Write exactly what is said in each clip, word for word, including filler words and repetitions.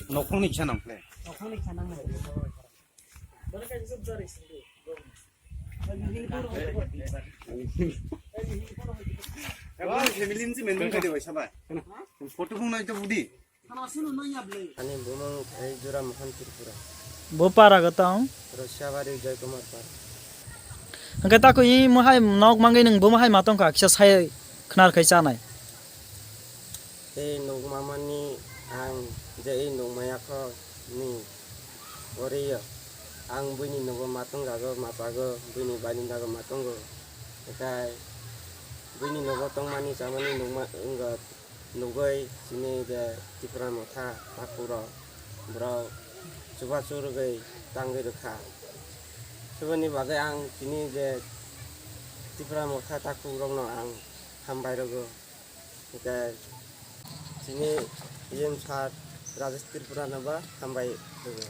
Nokhungni kisa nang khle. Family ni si mendung kadi bai sabai. Photo phone nai to budi. Ani bumung khe Jura Mohan Tripura. Bo para go tong? Rosiabari Joy Kumar Para. Hwnkhe tako i mohai nok mangwi nwng bo mohai ma tongkha kisa sai khnar khai chanai. Tei nuk mamani ang je i nuk maya kho ni oreyo. Ang buini nugo ma tongjago, ma chago, buini baini dago ma tongo. Ekai buini nugo tongmani chamani nukma wngkha. Nugwi chini je Tipra Motha takhuk rok borok chubachu rwgwi tangwi rwkha. Chuboni bagwi ang chini je Tipra Motha takhuk rokno ang hambai rwgo. Hwnkhe chini E M sir Rajesh Tripura no ba hambai rwgo.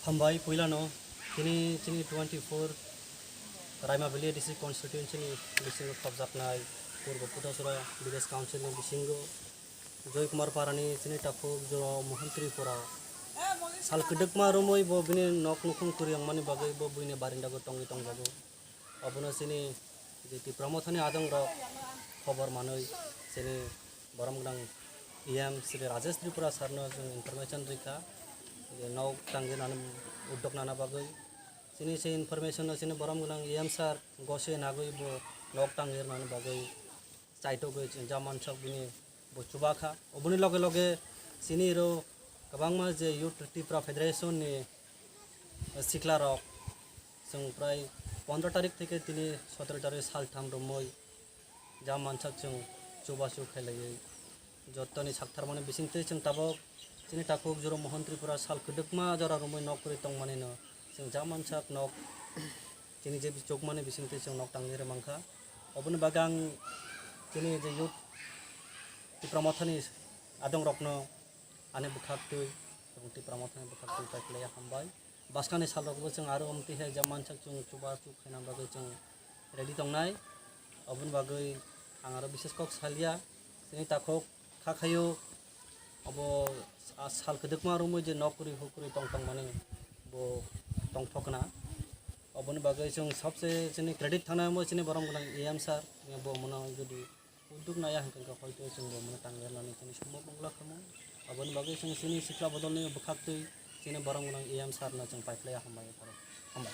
Hambai puilano tini chini twenty four Raima Valley District Constituency ni bisingo khopjaknai Purbo Kutasura Village Council ni bisingo Joy Kumar Parani chini takhuk Jura Mohan Tripura sal kwdwkma romwi bo bini nok nukhung kwrwi wngmani bagwi bo buini barindago tongwi tongjago. Obono chini je Tipra Mothani adongrok khobor manwi chini borom gwnang E M Shri Rajesh Tripura sir no chwng information rikha je nok tangwi nani uddog nana bagwi. Chini se information no chini borom gwnang E M sir gose nagwi bo nok tangwi nani bagwi chaitogwi chini jamansak bini bo chubakha. Oboni loge loge chini ro kwbangma je Youth Tipra Federation ni sikla rok chwng prai pondro tarik theke tini sotoro tarik saltham romwi jamansak chwng chubachu khailaiwi jottoni saktharmani bisingtwi chwng tabuk chini takhuk Jura Mohan Tripura sal kwdwkma jora romwi nok kwrwi tongmani no chwng jamansak nok chini je chukmani bisingtwi chwng nok tangwi rwmangkha. Oboni bagwi ang chini je Youth Tipra Mothani adongrokno ani bwkhaktwi, chwng Tipra Mothani bwkhaktwi paiphlaiya hambai. Bwskangni salrokbo chwng aro omtwi hai jamansak chwng chubachu khaina bagwi chwng ready tongnai. Oboni bagwi ang aro bises kok salia. Chini takhuk kha khaio obo a sal kwdwkma romwi je nok kwrwi huk kwrwi tong tongmani bo tongthokna. Oboni bagwi chwng sobse chini credit thangnaimo chini borom gwnang E M sir bo mano jodi uddog naya hwnkhe hoito chwng bo mano tangwi rwnani chini somok wngla khamu. Aboni bagwi chwng chini sikla bodolni bwkhaktwi chini borom gwnang E M sir no chwng paiphlaiya hambai. Hambai.